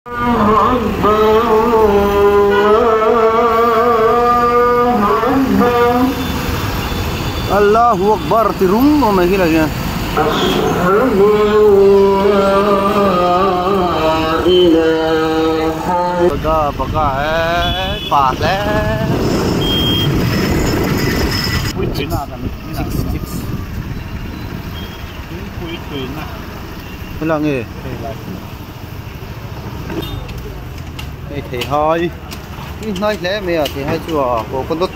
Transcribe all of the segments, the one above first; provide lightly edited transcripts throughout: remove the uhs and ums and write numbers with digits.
Allahu Akbar ti rum awm mai khi lai hian. Baga baga he pa hle. Chips chips. Helai nge? Hei thei hai i hnai hle mai a thei hai chu a coconut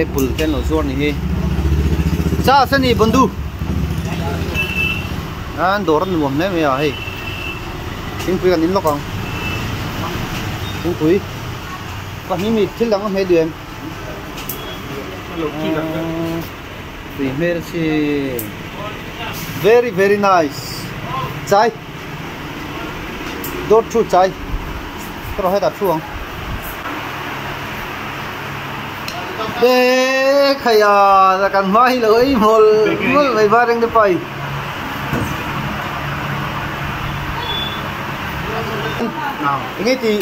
apple te an lo zuar ni hi cha se ni bandu an dawr a nuam hle mai a hei thingpui kan in lawk ang thingpui pahnih mi thil dang a hmeh duh em Tui hmel chi very very nice chai dawt thu chai ka rawh hetah thu ang te khaia la kan hma hi lo ei mawlh mawlh mai va reng te pai enge ti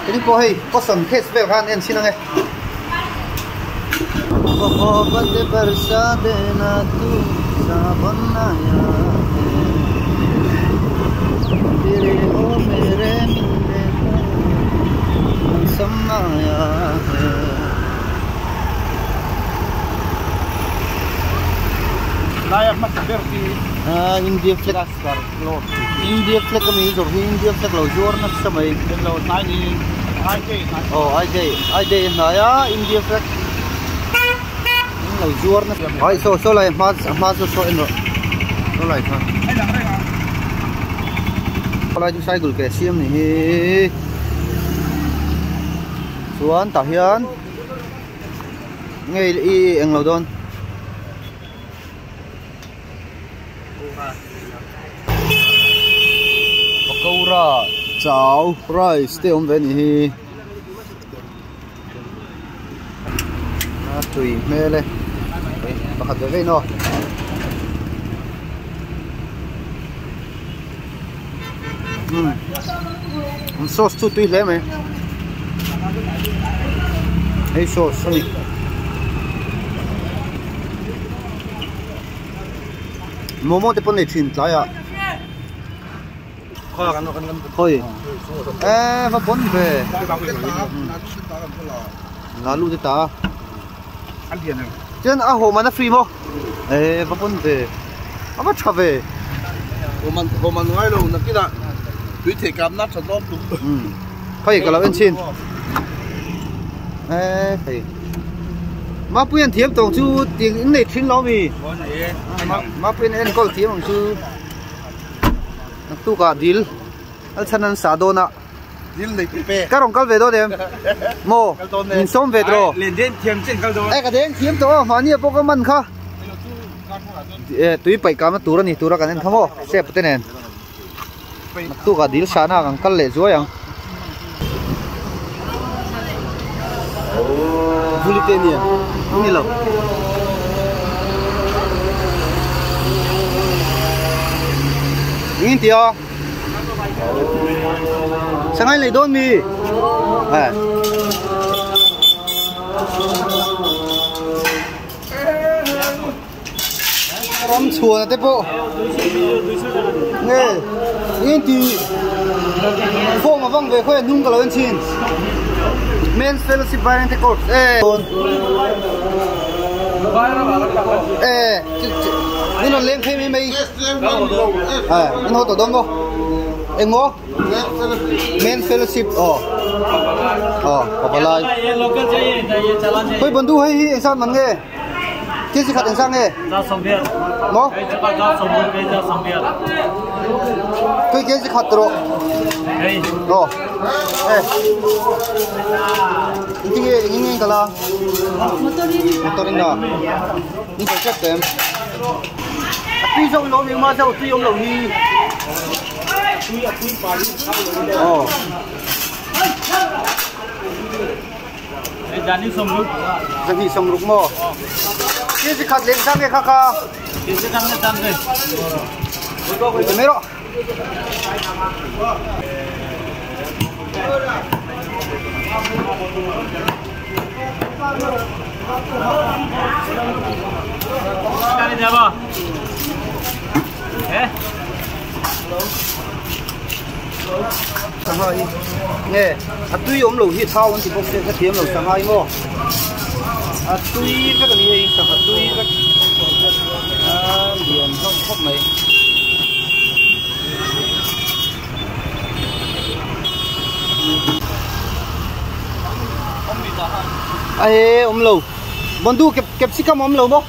Cái cô hei custom case vel khan en chin ange Mohabbat barsa dena tu sawan aaya hai tere ho mere milne ka mausam aaya hai Laia hmasa ber hi India flag India flag a mi zawrh hi India flag lo zuar nasa mai Lo hnai ni I day hnai aw I day I day a hnai a India flag lo zuar nasa ai saw saw lai hma hma saw saw en rawh saw lai kha lai chu cycle ke siam ni hi chuan tah hian ngei i englo dawn. Pakora chau rice te awm ve a nih hi a tui hmel e pakhat ve ve in aw. Umm sauce chu tui hle mai hei sauce a ni. Momo te pawh nei thin tlai ah khawi eh va pawn ve lalu te ta chuan a haw man a free maw eh va pawn ve a va tha ve haw man ngai lo nakinah tui thei kap na tha zawk tum khawi ka lo en chhin eh hei Mapui an thiam tawng chu tiang in nei thin lo mi Mapui an enkawl thiam ang chu naktuk ah dil al chhan an sa dawn a dil nei tu pe ka rawn kal ve dawn em maw min sawm ve tawh len den thiam chen kal dawn e ka deng thiam tawh a mahni ah pawh ka man kha e tui paih kamna tur a ni tura kan en kha maw step te nen Naktuk ah dil sahna kan kal leh zuai ang. Vuli te nia ni lo. Ngin tia. Sangai lei dawn mi. Eh. Ram chhuan te pawh nge eng ti form a vang ve khawi a hnung ka lo en thin Men's Fellowship Vairengte Corps e e min rawn leng phei mai mai eh min haw tawh dawn maw eng maw Men's Fellowship aw aw pavalai khawi bandu hei hi eng sat man nge. Thil chi khat engzah nge? Maw? Tui kg khat rawh. Aw. Eh. Engtin nge engin nge kala? Motorin. Motorin a. Ni ko check tem. A tui zo lo mi ma zo tui om lo hi. Aw. Zahnih sawmruk maw? Kg khat leng sang nge kha kha. Kg khat leng sang nge. Ti mai rawh. Sangha hi nge a tui awm lo hi thau an ti bawk sia ka thiam lo sangha hi maw a tui vek a ni hei sangha tui vek a lian hlawm khawp mai. Ae awm lo Bondu capsicum awm lo maw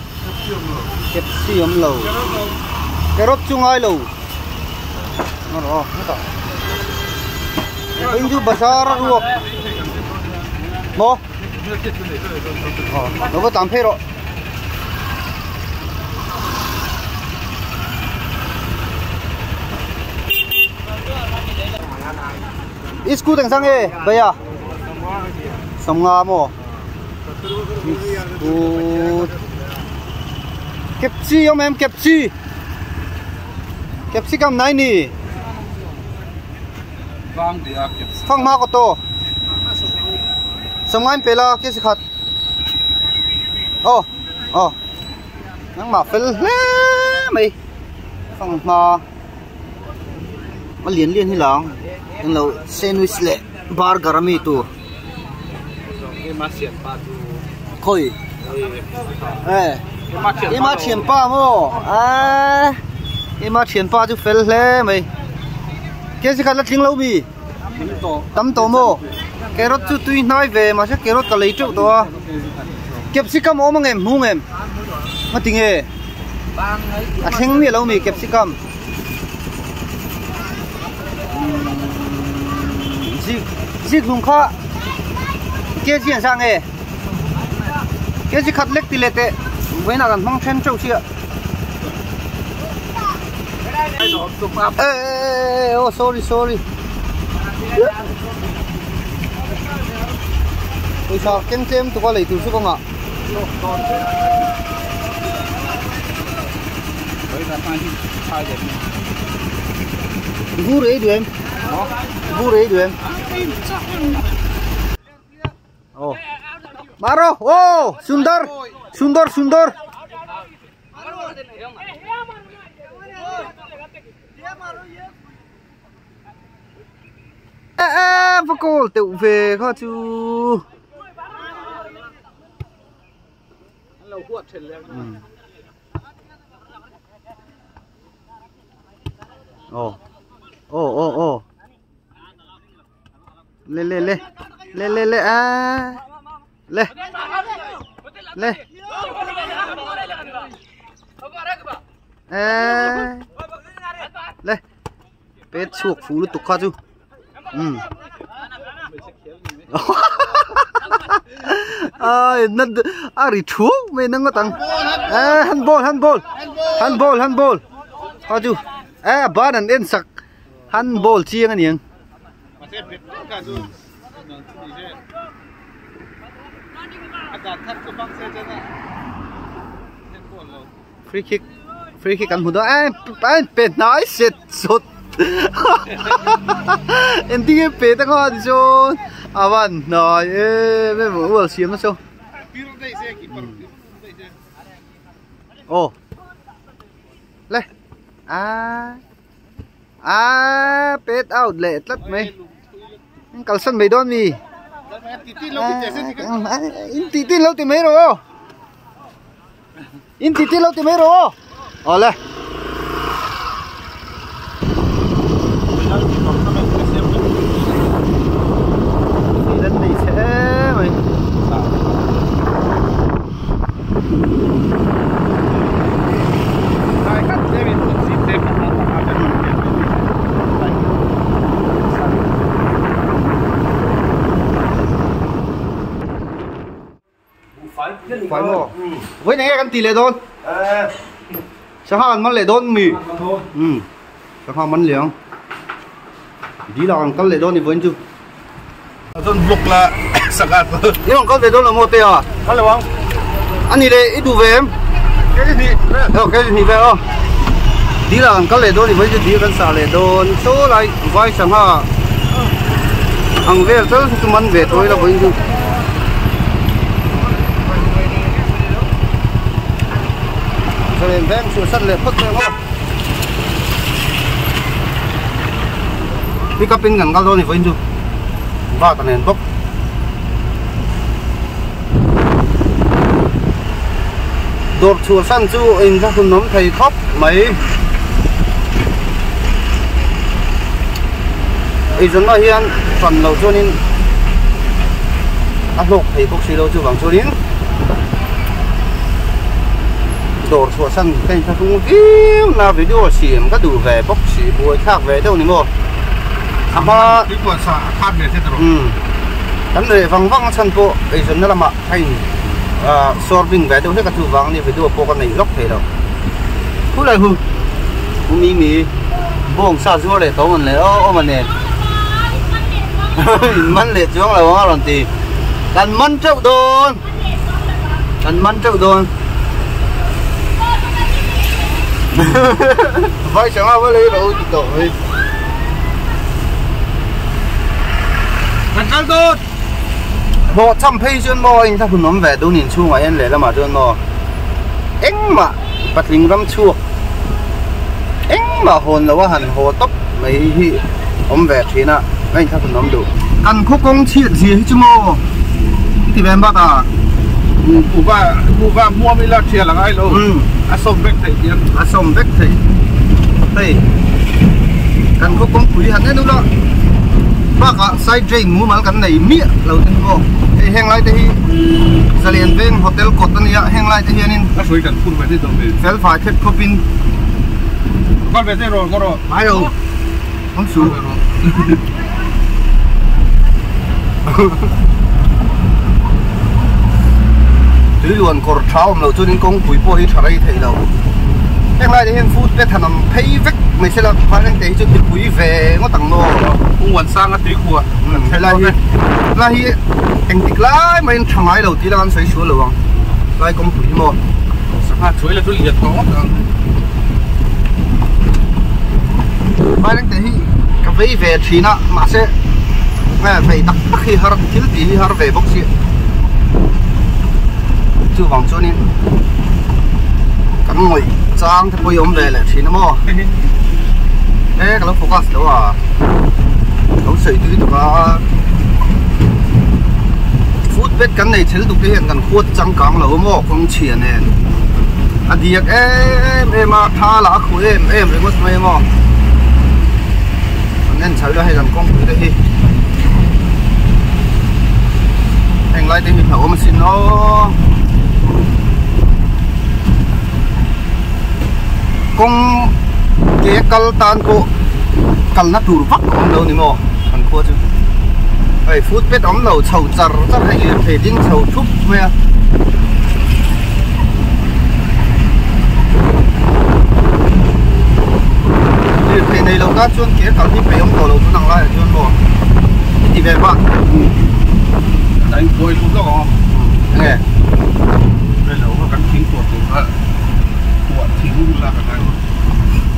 capsi awm lo carrot chu ngai lo Hindu bazar a ruak maw lo va tlan phei rawh. Iskut eng sang e bhaiya sawmnga maw iskut kepchi awm em kepchi capsicum nai ni fang hma kaw to sawmnga in pe la kg khat aw aw nangmah fel hle mai fang hma a lian lian hi lang englo sandwich leh burger ami tur khawi e ema thianpa maw aaa ema thianpa chu fel hle mai kg khat la tling lo mi tam tawh maw carrot chu tui hnai ve mahse carrot ka lei teuh tawh a capsicum a awm ang em hmung em ngatinge a thleng miah lo mi capsicum zik zik hlung kha kg an sang nge kg khat lek ti leh teh vawiinah kan hmang then teuh chiah e e e oh sorry sorry pawisa keng tlem tuk a lei tur chu ka ngah. Bur ei duh em? Bur ei duh em? Oh. Maro, oh, sundar, sundar, sundar. Ê, ê, va kawl teuh ve kha chu. Ồ ồ ồ ồ lên lên lên lên lên lên à lên lên à lên pet chuộc phú lu tục kha chu um ai na a ri thu mai nang tang a handball handball handball handball kha chu a ban an en sak handball chiang aniang free kick free kick an hmu dawn a a in pe hnai set sawt engtin nge pe ta kha tichuan a van hnai em em a ual siam nasa aw le a a pet out leh tlat mai kalsan mai dawn mi in tih tin lo ti mai rawh aw. In ti ti lo ti mai rawh aw. Awle. Lan nei che mai. Phải maw? Vawiin enge kan tih leh dawn? Sangha kan man leh dawn mi? Um sangha man leh ang. Dil ah kan kal leh dawn ni vawiin chu. Chuan block la sangha chu. I rawn kal ve dawn lo maw te a? Kal lo ang. A ni leh i duh ve em? Aw kei hnih vel aw. Dil ah kan kal leh dawn i vawi chu dil kan sah leh dawn. Saw lai vai sangha ang vel tal chu man ve tawh ila vawiin chu. Zalen veng chhuahsan leh phawt mai ang aw. Pick up in kan kal dawn i vawiin chu bak a nen bawk. Dawr chhuahsan chu in va hun awm thei khawp mai. Eizawnna hian hran loh chuanin a hlawk thei bawk si lo chuvang chuanin dawr chhuahsan ka inthlahrung viau na video siam ka duh ve bawk si buai thlak ve deuh ni maw a hma kan reh vang vang a chhan pawh eizawnna lamah a in sawr bing ve deuh hlek a chuvang ania video pawh ka nei lawk thei lo khulai hu u mi mi bawng sa zuar leh tawng an leh aw awm a nen in man leh chuang lo ang a rawn ti kan man teuh dawn kan man teuh dawn vai sangha va lei rawh u ti tawh mai kan kal dawn Hlawh cham phei chuan maw a inthlahrun awm ve dun inchhungah hian lehlamah chuan maw engmah patling ram chhuak engmah hawn lo a han haw tawp mai hi awm ve thin a a inthlahrun awm duh. Kan khaw kawng chhiat zia hi chu maw i ti ve ang bak a. Kuhva kuhva hmuam ila thial a ngai lo a sawm vek theih hian. A sawm vek theih hei kan khaw kawngpui han en ula bakah side drain mumal kan nei miah lo te hi maw hei heng lai te hi Zalian Veng hotel kawt a nia heng lai te hianin a hruai kan phur ve te dawm ve fel fai thlep khawpin kal ve te rawh ka rawh ngai lo awm suh Tui luan kawr tha awm loh chuanin kawngpui pawh hi tha rei theih lo. Heng lai te hian food path han awm phei vek mai se la Vairengte hi chu tupui ve ngawt ang maw? Kungwan sanga tui khuah Helai hi helai hi engtik lai maiin tha ngai lo tih la kan sawi sual lo ang helai kawngpui hi maw? Sangha chuai la chu lian tawh ngawt ang. Vairengte hi ka vei ve thin a mahse vei tak tak hi har thil tih hi har ve bawk si chuvang chuanin kan ngawih chang te pawh hi awm ve leh thin a maw e ka lo focus lo a lo sawi tui tuk a foot path kan nei thil tuk te hian kan khuat changkang lo a maw kawng chhia nen a diak em em a tha lah a khuh em em ringawt mai a maw an en chho ila hei kan kawngpui te hi heng lai te hi hlauhawm asin aw kawng ke kal tan pawh kalna tur vak a awm lo ni maw kan khua chu hei foot path awm lo chho char char hei lirthei ding chho thup mai a. Lirthei nei lo tan chuan ke kal hi peih awm tawh lo tun ang laiah chuan maw i ti ve bak. A in buai lut lawk ang. Enge? Hei lo kan thing tuah tur kha tuah thing la ka ngai maw.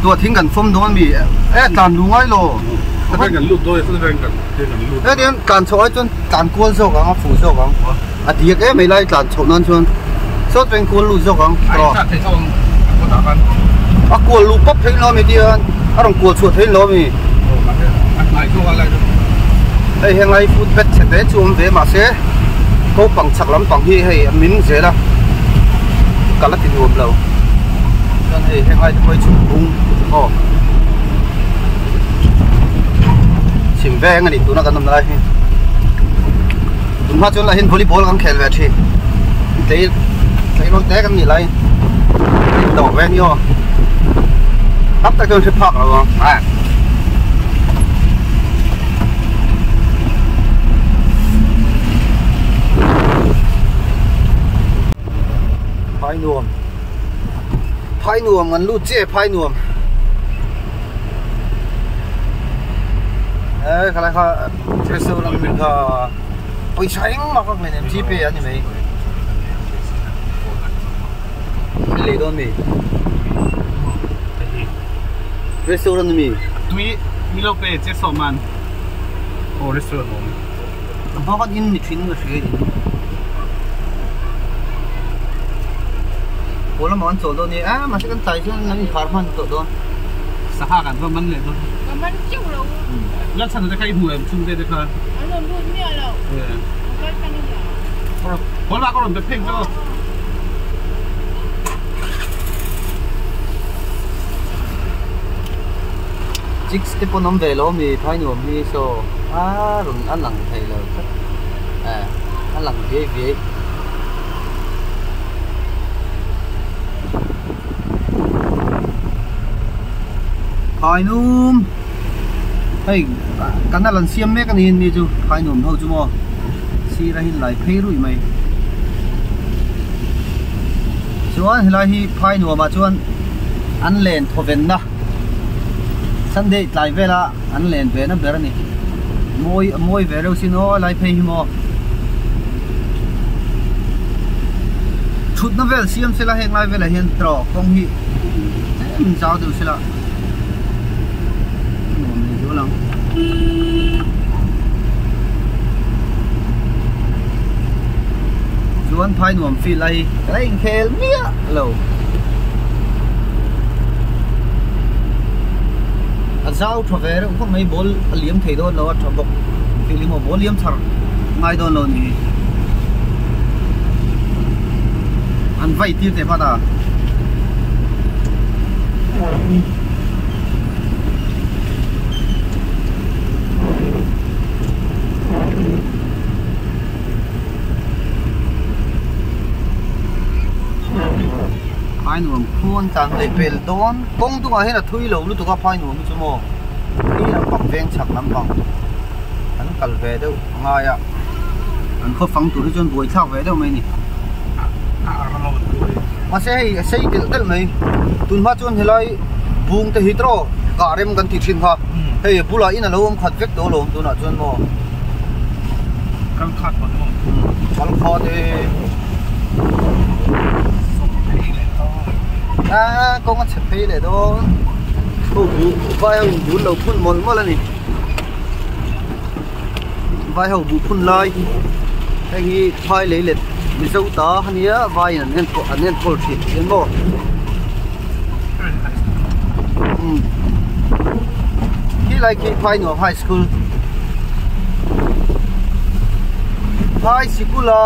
Tuah thing kan fawm dawn mi e tlan lu ngai lo. Kan kan lut dawn e kan kan lut. Heti hian tlan chhoh ai chuan tlan kual zawk ang a fuh zawk ang. A diak em mai lai tlan chhoh nan chuan sawt veng kual lut zawk ang tawh. A kual luh pawp theih lo ami tihian a rawn kual chhuah theih lo ami. Hei heng lai foot path chhe te chu awm ve mahse naupang chhak lampang hi hei a min zel a kal a ti nuam lo chuan hei heng lai te pawh hi chhuk bung aw chhim veng a ni tuna kan awmna lai hi. Tunhma chuan lah hian volleyball kan khel ve thin tlei tleirawl te kan nih lai in dawr ve ni aw tam tak chuan hre phak lo ang phai nuam phai nuam an lut chiah phai nuam e khalai kha Restaurant kha pawisa engmah vak nei nem GPay a ni mai. Min lei dawn mi? Restaurant mi? Tui mi lo pe che sawm an. Aw restaurant awm. A hma khan in ni thin ka hria in. Pawl lamah kan chawl dawn ni a mahse kan tlai chuan an inkhar hman tawh dawn. Sangha kan va man leh dawn. Ka man teuh lo. Lalchhan te kha i hmu em chhungte te kha? An rawn lut miah lo. Ka kal tlang a nia. Pawl lamah ka rawn be pheng chu. Chicks te pawn awm ve lo mi phai nuam hi saw a rawn a lang thei lo tlat eh a lang viai viai. Phai num hei kan a lan siam mek a ni ni chu phai nuam ho chu maw sir a hi lai phei ruih mai chuan helai hi phai nuam ah chuan an len thawven na Sunday tlai vela an len ve na ber a ni mawi a mawi ve reuh sin aw lai phei hi maw thutna vel siam sela heng lai velah hian tawh kawng hi tlem zau deuh sela nuam leh zual ang. Chuan phai nuam field a hi ka la inkhel miah lo. A zau tha ve reuh khawp mai ball a liam thei dawn lo a tha bawk field hi maw ball liam chhar ngai dawn lo ni an vai tir teh hmat a. Phai nuam khuan tlan leh pel dawn kawng dungah hian a thui lo lutuk a phai nuam hi chu maw khi lampang veng chhak lampang an kal ve deuh a ngai a an khaw fang tur hi chuan buai thlak ve deuh mai a ni mahse hei a sei telh telh mai tunhma chuan helai bung te hi tawh kah rem kan tih thin kha hei a bulah in a lo awm khat vek tawh alawm tunah chuan maw. Kal khat pawh ni maw? Kal khat e. A kawng a chhe phei leh dawn. Ho bu vai ho in bul lo phun mawlh mawlh a ni. Vai ho buh phun lai heng hi phai lei let mizo ta a nia vai in an enkawl an enkawl thin tih maw. Khi lai khi phai nuam high school phai sikul a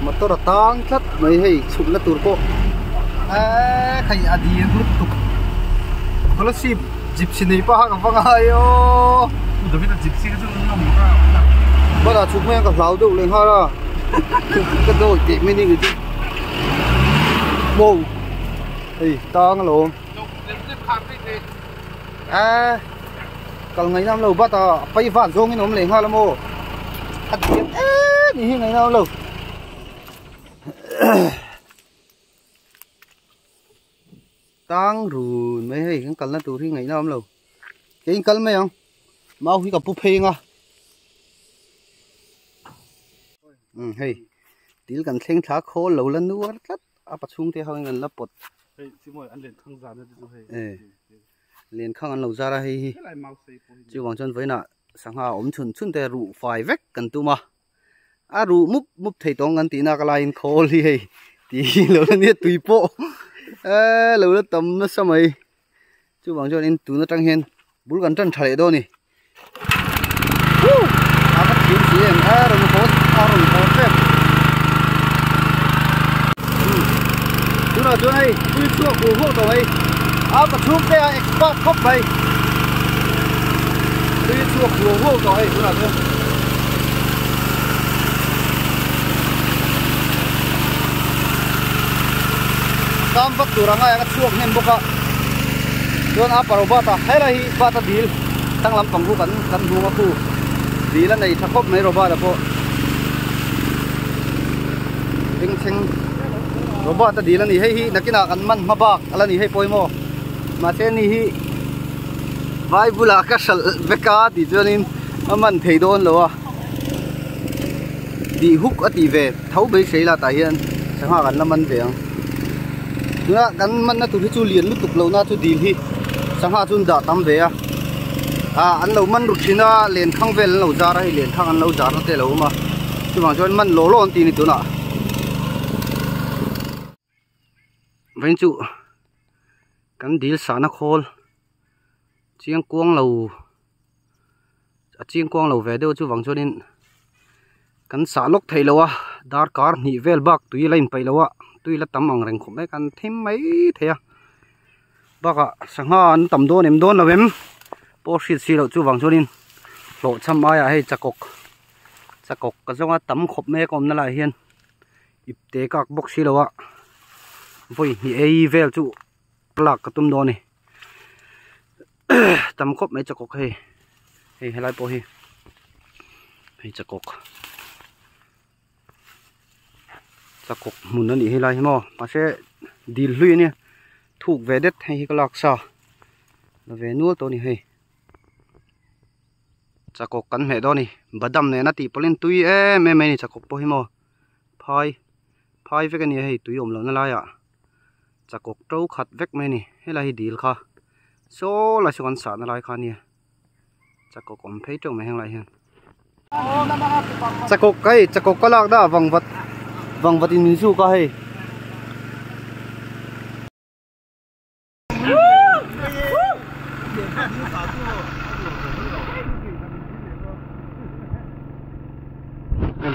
motor a tang tlat mai hei chhuk na tur pawh eee khai a dir lutuk scholarship gypsy nei paha ka va ngai aw hmanah chhuk mai ang ka hlau deuh leh nghal a ka dawi teh mai ni chu wow hei tang alawm eee kal ngaih nam lo bat a pai van zawng in awm leh nghal a maw a diam em ni hi ngaih nam lo tang run mai hei kan kalna tur hi ngaih nam lo keiin kal mai ang mau hi ka pu phei ang a umm hei til kan thleng thla khawl lo la nuar tlat a pachhungte ho in an la pawt Len khang an lo zar a hei hi chuvang chuan vawiinah sangha awm chhun chhun te ruh fai vek kan tum a a ruh mup mup thei tawng kan tihna ka laiin khawl hi hei tih hi lo la nia tui pawh eee lo la tam nasa mai chuvang chuan in tun atang hian bul kan tan tha leh dawn a ni a va thiam si em a rawn haw a rawn haw tep tunah chuan hei tui chhuak hu hu tawh mai a pa chhungte a expert khawp mai tui chhuak hu hu tawh hei tunah chuan kam vak tur anga a chhuak hnem bawk a chuan a paro bat a helai hi bat a dil thlang lampang khu kan kan hung a khu dil a nei tha khawp mai robot a pawh bengchheng robot a dil a ni hei hi nakinah kan man hma bak a la ni hei pawimawh mahse ni hi vai bulah ka hralh vek a tih chuanin a man thei dawn lo a. Tih huk a tih ve tho beisei la tah hian sangha kan la man ve ang. Tuna kan manna tur hi chu lian lutuk lo na chu dil hi sangha chu an dah tam ve a. Ah an lo man ru thin a lenkhang vel an lo zar a hei lenkhang an lo zar na te a lo awm a chuvang chuan man law law an tih a ni tunah. Vawiin chu kan dil sahna khawl chiang kuang lo a chiang kuang lo ve deuh chuvang chuanin kan sah lawk theih loh a darkar hnih vel bak tui la inpeih loh a tui la tam ang reng khawp mai kan thim mai thei a bakah sangha an tam dawn em dawn lo em pawh hriat si loh chuvang chuanin hlawhchham aiah hei chakawk chakawk ka zawnga tam khawp mai a ka awmna lai hian. Ip te kak bawk si lo a vawi hnih ei vel chu lak ka tum dawn a ni tam khawp mai chakawk hei hei helai pawh hi hei chakawk chakawk hmun a nih helai hi maw mahse dil hlui a nia thuk ve det hei hi ka lak sa la ve nual tawh a ni hei. Chakawk kan hmeh dawn a ni badam nena tih pawlhin tui em em mai a ni chakawk pawh hi maw phai phai vek a ni a hei tui awm lohna laiah chakawk to khat vek mai a ni helai hi dil kha saw lai saw kan sahna lai kha a nia chakawk awm phei teuh mai henglai hian chakawk hei chakawk ka lak dah vangvat vangvat in min zuk a hei.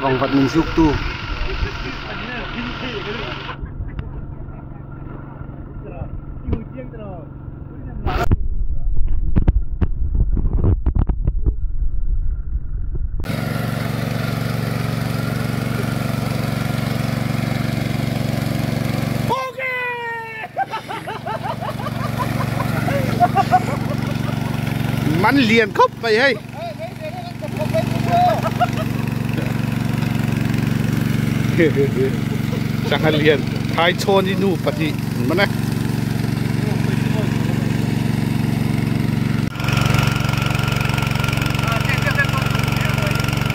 Vangvat min zuk tu. Man lian khawp mai hei sangha lian thai chhawn i nu pahnih man a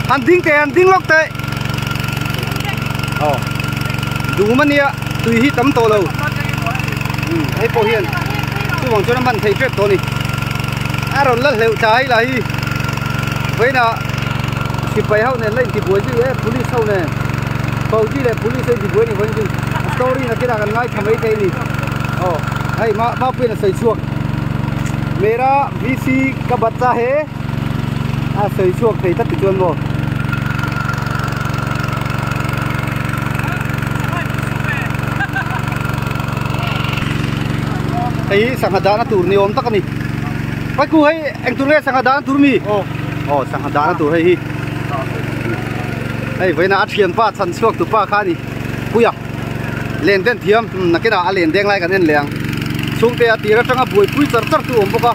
Han ding teh han ding lawk teh aw dum ania tui hi tam tawh lo hei pawh hian chuvang chuan a man thei tep tawh a ni a rawn la hleuh thla hei lah hi vawiinah sipai ho nen la intibuai zui e police ho nen fauji leh police a intibuai a ni vawiin chu a story nakinah kan ngaithla maithei a ni aw hei mapuiin a sawi chhuak mera vc ka bacha he. A sawi chhuak thei tlat tichuan maw. Hei hi sangha dahna tur ni awm tak a ni. Pai ku hei eng tur nge sangha dahna tur mi? Aw. Aw sangha dahna tur hei hi. Hei vawiinah a thianpa chhan chhuak tu pa kha a ni. Puia len den thiam nakinah a len deng lai kan en leh ang chhungte a tir atanga buaipui char char tu awm bawk a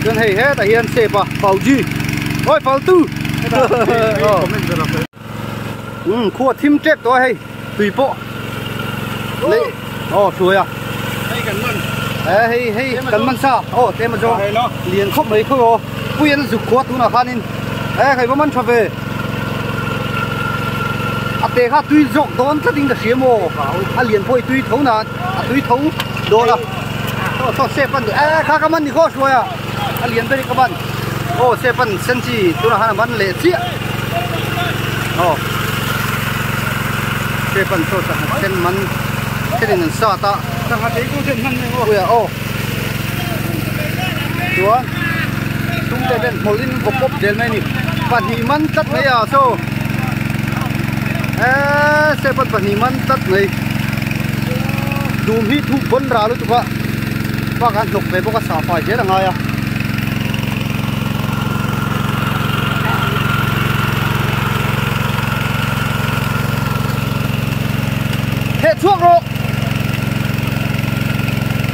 chuan hei hetah hian shape a fauji awi faltu umm khua thim tep tawh a hei tui pawh leh aw hruai a e hei hei kan man sa aw tlem a zawng lian khawp mai khaw aw pui an zuk khua tunah khanin e hei va man tha ve. A te kha tui zawk dawn tlat in ka hria maw a lian pawh i tui tho na a tui tho dawn a aw saw step an e kha ka man ni khaw hruai a a lian ber hi ka man aw step an sen chi tunah khan a man leh chiah aw step an saw sangha sen man thenin an sat a sangha te chu sen man nia aw chuan chhungte ten hmawlh in vaw pawp zel mai a ni pahnih man tlat mai a saw eee step an pahnih man tlat mai dum hi thuk bawn rah lutuk a bakah an hnawk ve bawk a sah fai zel a ngai a. Theh chhuak rawh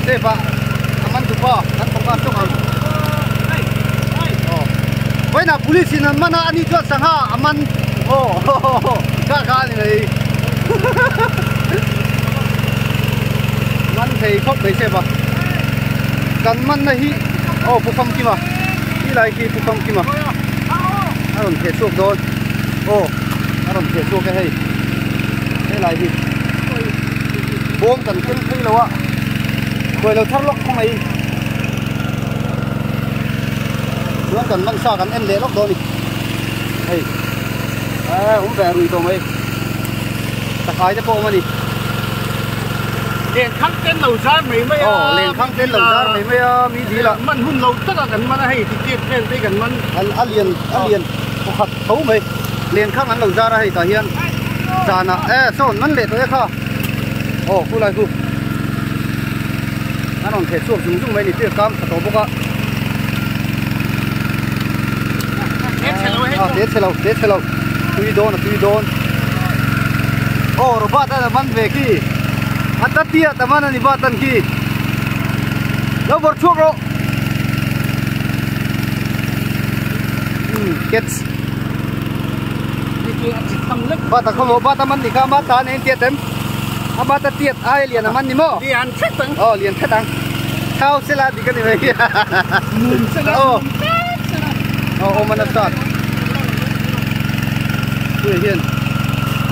step ah a man tupa kan panga chawk ang aw vawiinah police in an man a ani chuan sangha a man aw kha kha a ni mai man thei khawp mai step a kan man na hi aw pu famkima ti lai khi pu famkima a rawn theh chhuak dawn aw a rawn. rawn theh chhuak e hei helai hi bawm kan keng phei lo a khuai lo thar lawk khaw mai chuan kan man sa kan en leh lawk dawn a ni hei eh awm ve rui tawh mai takai te pawh awm a ni. Len khang ten lo zar mai mai a. Aw len khang ten lo zar mai mai a mi dil ah. Man hun lo tak a kan man a hei ticket vel te kan man. A lian a lian pakhat tho mai len khang an lo zar a hei tah hian zan ah e sawn man leh tawh e kha aw khu lai khu an rawn theh chhuak zung zung mai a ni tir kam tha tawh bawk a. A te chhe lo te chhe lo tui dawn a tui dawn aw Robert a man ve khi a ta tiat a man a ni bat an khi lo bawrh chhuak rawh catch bat a khawm bat a man ni kha ama ta nen tiat em ama ta tiat ai lian a man ni maw lian thet ang aw lian thet ang thau sela dik a ni mai mum sela aw aw awm a nasa tui hian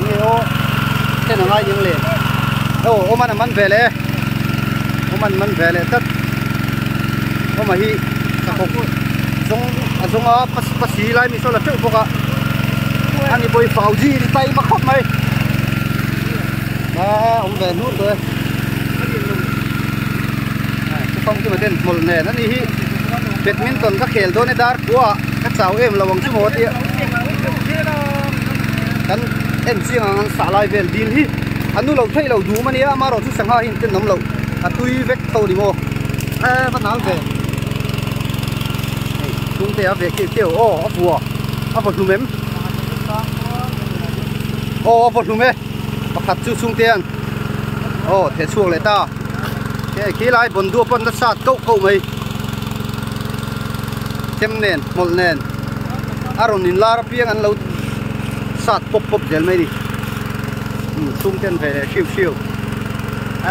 nge aw then a ngai ding le aw awm an a man ve leh e awm an man ve leh tlat awm a hi sakhawk zawng a zawng a pasi lai mi saw la teuh bawk a ani pawh hi fauji ni taima khawp mai a awm ve hnur tawh e chufang chu ten hmawlh nen ani hi badminton ka khel dawn e dar kua ah ka chau em lo ang chu maw tia kan en chiang ang an sah lai vel dil hi a nu lo theih lo dum ania amaherawh chu sangha hi an ten awm loh a tui vek tho ni maw e va nal ve hei chhungte a ve keuh keuh aw a vua a vaw hlum em aw a vaw hlum e. Pakhat chu chhungte hian aw theh chhuak leh ta hei khi lai bawn duah pawn nasa koh koh mai chem nen hmawlh nen a rawn in lar apiang an lo sat pawp pawp zel mai a ni umm chhungte an ve leh hriu hriu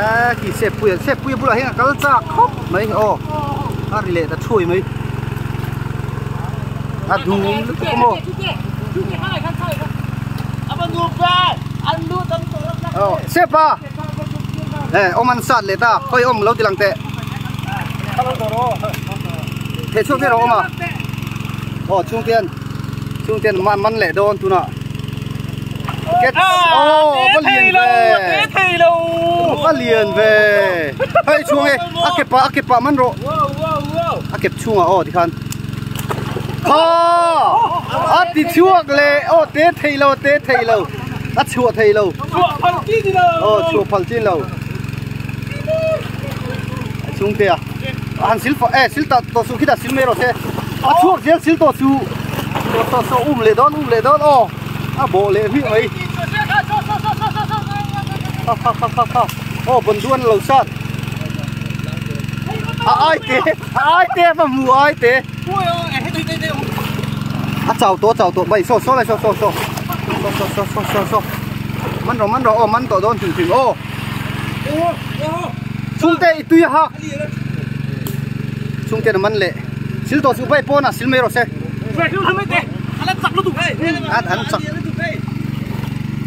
eee khi sep pui sep pui bulah hian a kal chak khawp mai aw a ri leh ta thuai mai a dum lutuk a maw. Aw sepa eh awm an sat leh ta khawi awm lo ti lang teh theh chhuak ber a awm a aw chhungte an chhungte an man leh dawn tunah ket aw va lian ve va lian ve hei chhung e a kep ah a kep ah man rawh a kep chhungah aw tikhan. Kha! A ti chhuak leh aw te thei lo te thei lo a chhuah thei lo chhuah phal chin lo aw chhuah phal chin lo chhungte a han sil fa eh sil ta to su khita sil mai rawh se a chhuak zel sil to su to to so um leh dawn um leh dawn aw a bawh leh hmiah mai kha kha kha kha kha aw bandu an lo sat a ai te A ai te va hmu ai te. A chau tawh a chau tawh bai saw saw lai saw saw saw saw saw saw saw saw saw man rawh man rawh aw man tawh dawn hrim hrim aw chhungte i tui a hak chhungte na man leh sil tawh suh bai pawnah sil mai rawh se an chak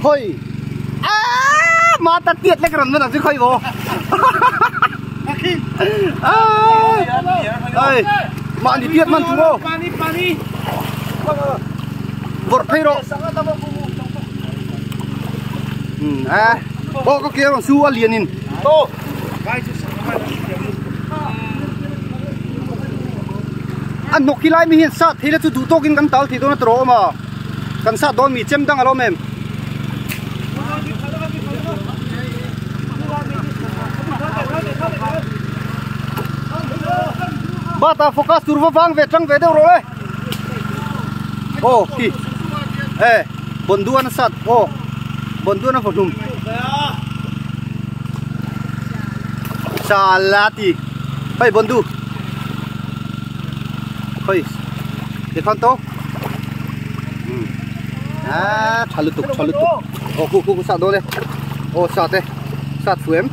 khawi aaa mata tiat lek rawn man ang chu khawi maw. Ê, mahni tiat man chu maw? Vawrh phei rawh. A, aw ka ke rawn su a lian in. A hnawk hi lai mi hian sat thei la chu duh tawkin kan tal thei dawn a tawh awm a. Kan sat dawn mi chem dang a lo awm em? Bata focus tur va vang ve tang ve deuh rawh e aw khi e bonduan a sat aw bonduan a vaw hlum chala ti hei bondu hei tikhan to a tha lutuk tha lutuk aw khu khu sat dawn e aw sat e sat fu em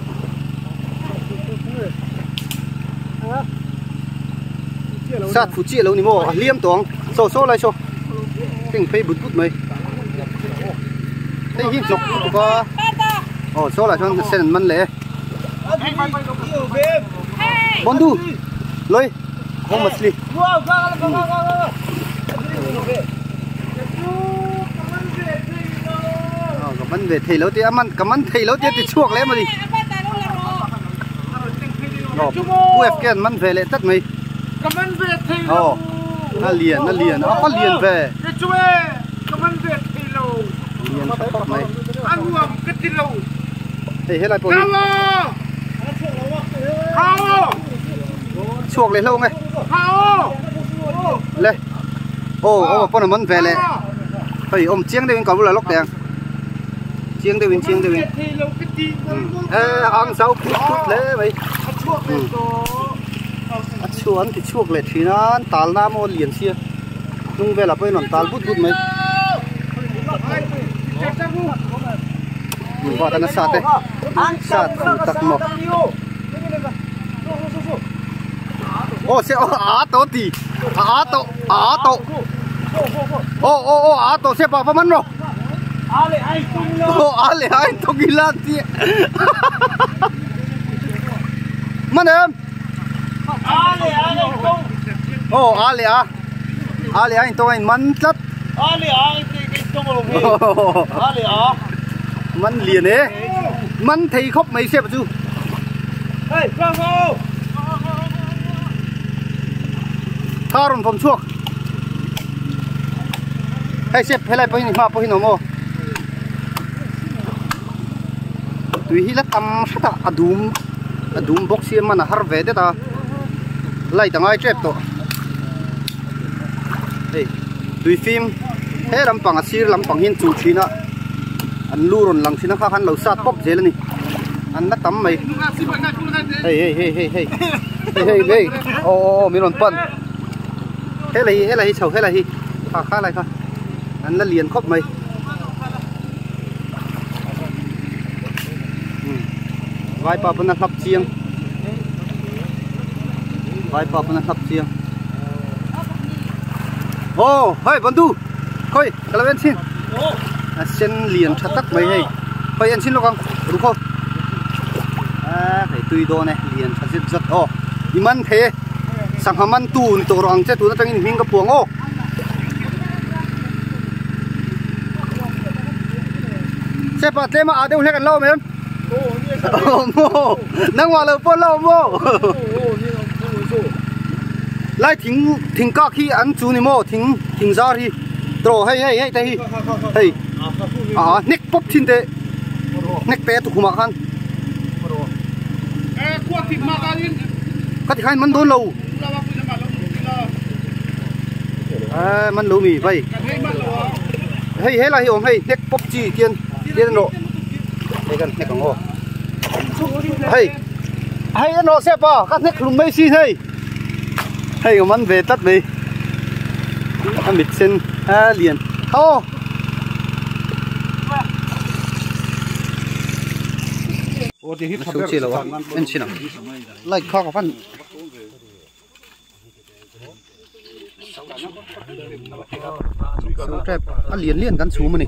sat fu chiah lo ni maw a hliam tawh ang saw saw lai saw keng phei but but mai. Hei hi hnawk lutuk a. Aw chaw lah chuan sen an man leh e. Bondu loi khawng machli. Aw ka man ve thei lo tia man ka man thei lo tia ti chhuak leh emaw ni. Aw Pu FK an man ve leh tlat mai. Ka man ve thei lo. Aw a lian a lian a lian ve. Ka man ve thei lo. Lian tha khawp mai. A nuam ka ti lo. Hei helai pawh hi. Chhuak leh hlauh ang e. Le. Aw aw pawn a man ve leh. Hei awm chiang deuhin ka bula lawk teh ang. Chiang deuhin chiang deuhin. E ang zau phut phut hle mai. A chhuak an ti chhuak leh thin a an tal na maw lian sia. Hnung velah pawhin rawn tal but but mai. Hmun a nasa te sat fu tak maw. Aw se aw a to ti a to a to aw aw aw a to se pa pa man ro. Aw a le ai tung ila ti. Man em. Aw a leh a a leh a in tawng a in man tlat a leh a in tawng lo nge a leh a man lian e man thei khawp mai sep chu hey go go tha rawn vawm chhuak hei sep helai pawhin hma pawhin awm aw tui hi la tam hret a a dum a dum bawk sia man a har ve det a light a ngai tep tawh hei tui fim he lampang a sir lampang hian chu thin a an lu rawn lang thin a kha khan lo sat pawp zel a ni an la tam mai hei hei hei hei hei hei hei hei aw aw aw min rawn pan helai hi helai hi chho helai hi kha kha lai kha an la lian khawp mai. Vaipa pawn a hlap chiang Vaipa pawn a hlap chiang Aw hei bantu khawi ka lo en chhin a sen lian tha tak mai hei khawi en chhin lawk ang rukho a hei tui dawn e lian tha zet zet aw i man thei e sangha man tu ni tawh rawh ang che tun atangin hming ka phuang aw. Sepa tlema ah deuh hlek an lo awm em? Maw nangmah lo pawh lo awm maw? Lai thing thing kak hi an chu ni maw thing thing zar hi tawh hei hei hei te hi hei a hnek pawp thin teh hnek pe tukhumah khan ka ti khan man dawn lo. À, man lo mi vai hei he lai hi awm hei hnek pawp chi tian tian an rawh hei kan hnek ang aw hei hei an rawh sep a ka hnek hlum mai sin hei hei ka man ve tlat mai a mit sen a lian aw a chi lo a en chhin ang light kha ka van Tep a lian lian kan chhum a ni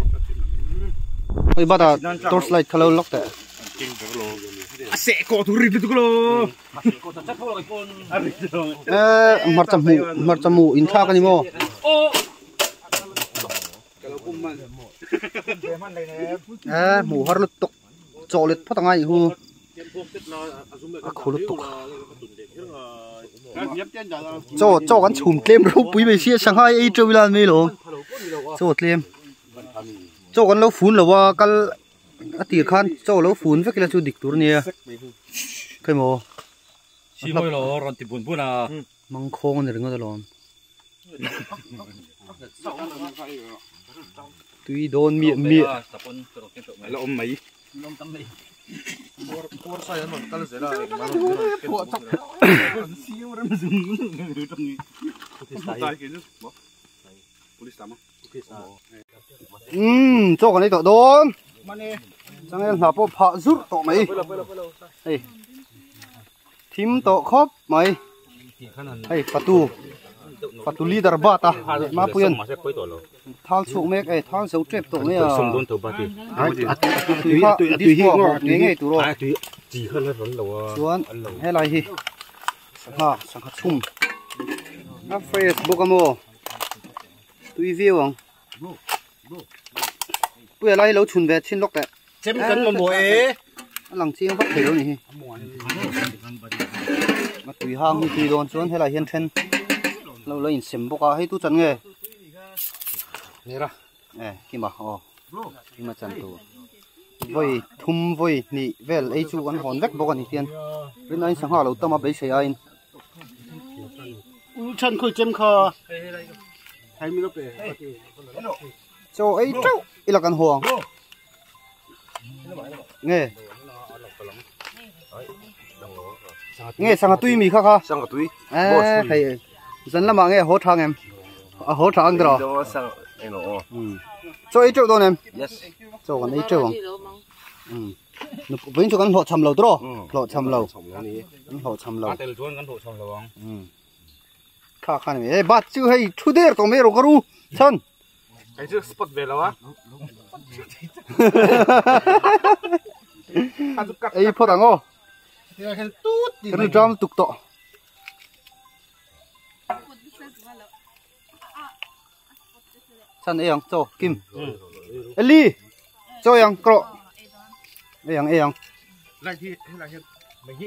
hei bata torch light kha lo lock teh a seh kawh tur rit lutuk lo eh hmarcha hmuh hmarcha hmuh inthlak a ni maw eh hmuh har lutuk chawhlet phawt ang a ih hu. A khu lutuk chaw chaw kan chhum tlem ropui mai sia shanghai ei teuh ila an mai lo chaw tlem chaw kan lo fun lo a kal a tir khan chaw lo fun vek ila chu dik tur ania khawi maw mangkhawng a ni ringawt alawm. Tui dawn miah miah. La awm mai. Umm chaw kan ei tawh dawn. Changel hna pawh phah zurh tawh mai. Hei thim tawh khawp mai. Hei patu. Fatu leader bat a Mapuian thal chhuak mek e thal zo tep tawh mai a tui kha disco a bawk ngei ngei tur aw chuan helai hi sangha sangha chhum a fresh bawk a maw tui viau ang puia lai hi lo chhun ve chhin lawk teh chem kan mamawh e a lang chiang vak thei lo ni hi a tui hang hi tui dawn chuan helai hian then lo la insem bawk a hei tu chan nge nera e kima aw kima chan tur vawi thum vawi hnih vel ei chu an hawn vek bawk a ni tian rin aiin sangha lo tam a beisei aiin u chan khawi chem kha hai mi lo pe Chaw ei teuh ila kan haw ang. Nge. Nge sangha tui mi kha kha. Sangha tui. Eh hei zan lamah nge haw tha ngem. A haw tha ang tiraw. Chaw ei teuh dawn em? Yes. Chaw kan ei teuh ang. Vawiin chu kan hlawhchham lo tiraw? Hlawhchham lo. Kan hlawhchham lo. A tel chuan kan hlawhchham lo ang. Kha kha ni e bat chu hei thu der tawh mai ro ka ru chhan. Hei chu spot ve lo a. Ei phawt ang aw. Kan ram tuk tawh. Chan ei ang chaw kim. Eli chaw ei ang kro. Ei ang ei ang. Lai hi helai hian mai hi.